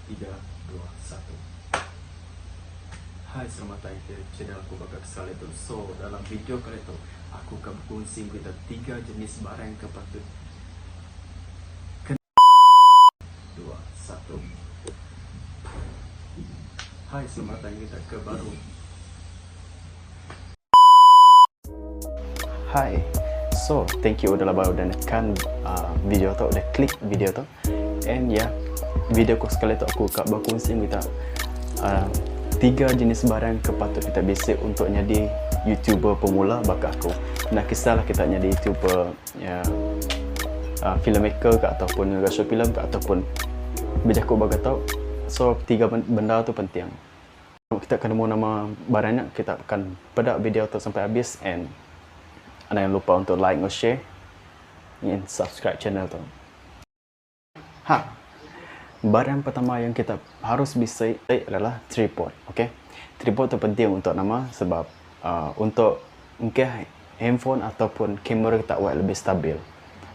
Tiga, dua, satu. Hai selamat datang ke channel aku baka ke sekali tu. So dalam video kali tu aku akan berkongsi kita tiga jenis barang ke patut kena dua, satu. Hai selamat datang kita ke baru. Hi. So, thank you udah laba udah nekan uh, video tu, udah klik video tu. And yeah, video aku sekali tu aku kak berkongsi kita uh, tiga jenis barang ke patut kita basic untuk jadi YouTuber pemula baka aku. Nak kisahlah kita jadi YouTuber ya uh, filmmaker ke ataupun rasa filem ke ataupun berjakuk bagi tau. So, tiga benda tu penting. Kita akan nemu nama barangnya, kita akan pedak video tu sampai habis and anda jangan lupa untuk like dan share and subscribe channel tu. Ha. Barang pertama yang kita harus bisa adalah tripod, okey? Tripod tu penting untuk nama sebab untuk mungkin handphone ataupun kamera kita buat lebih stabil.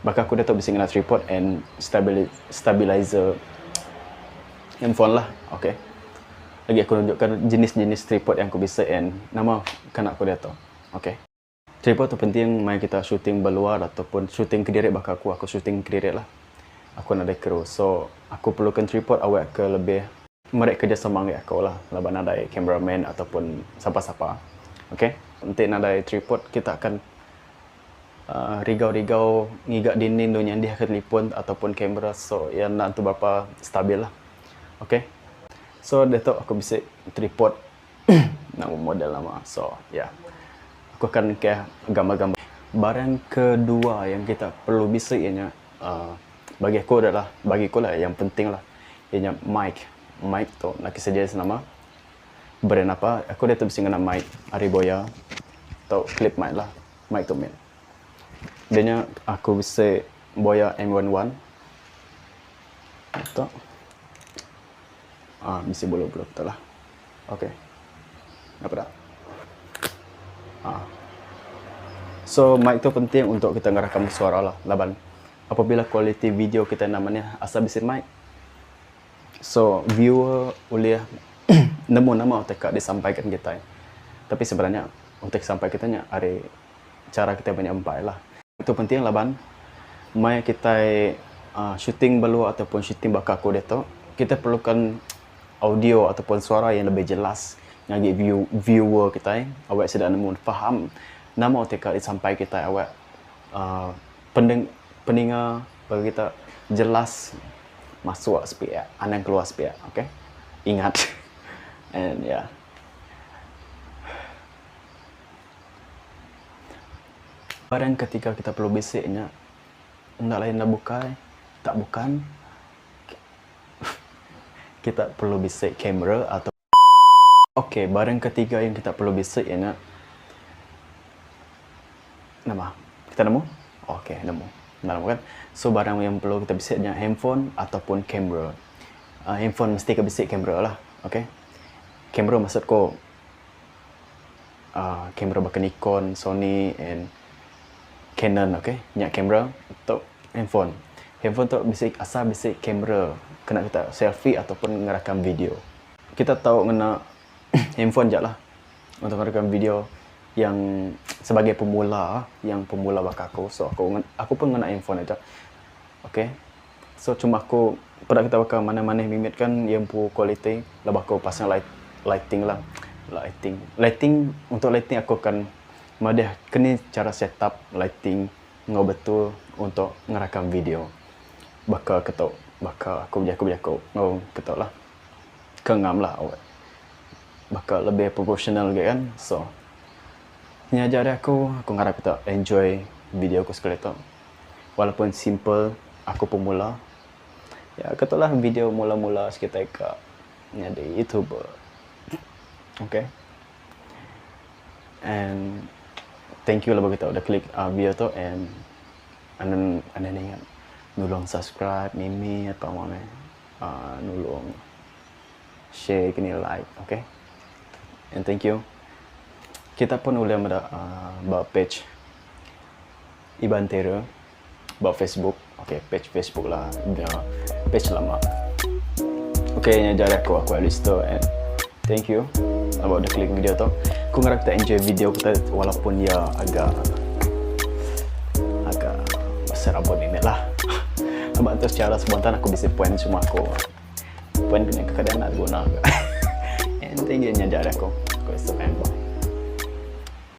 Bahkan aku dah tahu bisa guna tripod and stabilizer handphone lah, okey? Lagi aku tunjukkan jenis-jenis tripod yang aku bisa and nama kan aku dia tahu. Okey. Tripod tu penting mai kita shooting berluar ataupun shooting ke direk bakal aku, aku shooting ke direk lah. Aku nak ada kru. So aku perlukan tripod awak ke lebih mereka kerjasama dengan aku lah. Laban ada cameraman ataupun siapa-siapa. Okey. Nanti nak ada tripod kita akan rigau-rigau ngigak dinding dunia dia ke telefon ataupun kamera. So yang nak tu berapa stabil lah. Okey. So dia tahu aku bisa tripod nama model lama. So yeah. Aku akan ke gambar-gambar. Barang kedua yang kita perlu bisa ianya bagi aku adalah bagi aku lah yang penting lah ianya mic. Mic tu nak sedia nama brand apa? Aku dia tu bisa ngena mic Ari Boya atau clip mic lah. Mic tu main. Dia aku bisa Boya M11. Tu. Ah, mesti bulu-bulu betul lah. Okey. Apa dah? Ah. So mic tu penting untuk kita ngerakam suara lah, laban. Apabila kualiti video kita namanya asal bisi mic. So viewer boleh nemu nama untuk disampaikan kita. Tapi sebenarnya untuk sampai kita nya ada cara kita menyampai lah. Itu penting laban. Mai kita shooting belu ataupun shooting bakal aku dia tu, kita perlukan audio ataupun suara yang lebih jelas ngagi viewer kita awak sedang nemu faham nama OTK sampai kita awak pendengar bagi kita jelas masuk sepiak anang keluar sepiak, okey? Ingat. And yeah. Barang ketika kita perlu bisiknya ndak lain dah bukai, tak bukan kita perlu bisik kamera atau okey, barang ketiga yang kita perlu bisik ialah nama. Kita nemu? Okey, nemu. Nemu kan? So barang yang perlu kita bisik ialah handphone ataupun kamera. Handphone mesti ke bisik kamera lah, okey? Kamera maksudku kamera bahkan Nikon, Sony and Canon, okey? Nyak kamera untuk handphone. Handphone tu bisik asal bisik kamera kena kita selfie ataupun ngerakam video. Kita tahu ngena handphone je lah untuk ngerakam video yang sebagai pemula, yang pemula bakal aku. So aku pun ngena handphone aja. Okey. So cuma aku pada kita bakal mana-mana mimit kan yang pu kualiti lah aku pasang lighting lah. Lighting. Lighting untuk lighting aku akan madah kena cara setup lighting ngau betul untuk ngerakam video. Bakal ketok, bakal aku berjakuk-berjakuk ngau ketok lah. Kengam lah awak. Bakal lebih proportional ke kan. So ni aja dari aku, aku ngarap kita enjoy video aku sekali tu. Walaupun simple, aku pemula. Ya, ketuklah video mula-mula sekitar ke jadi YouTuber. Okay. And thank you lah bagi kita udah klik video tu and anda ingat nulung subscribe, mimi atau mana, nulung share, kini like, okay? And thank you. Kita pun boleh ada buat page Iban Terror, buat Facebook, okay, page Facebook lah, dia page lama. Okay nya aja ari aku, aku Alistair and thank you laban udah klik video tu. Aku ngarap kita enjoy video kita walaupun iya agak agak serabut mimit lah. Laban tu secara spontan aku bisi point cuma aku point kena kekadang enda guna ga. And thank you nya aja ari aku. Aku Alistair Pemba.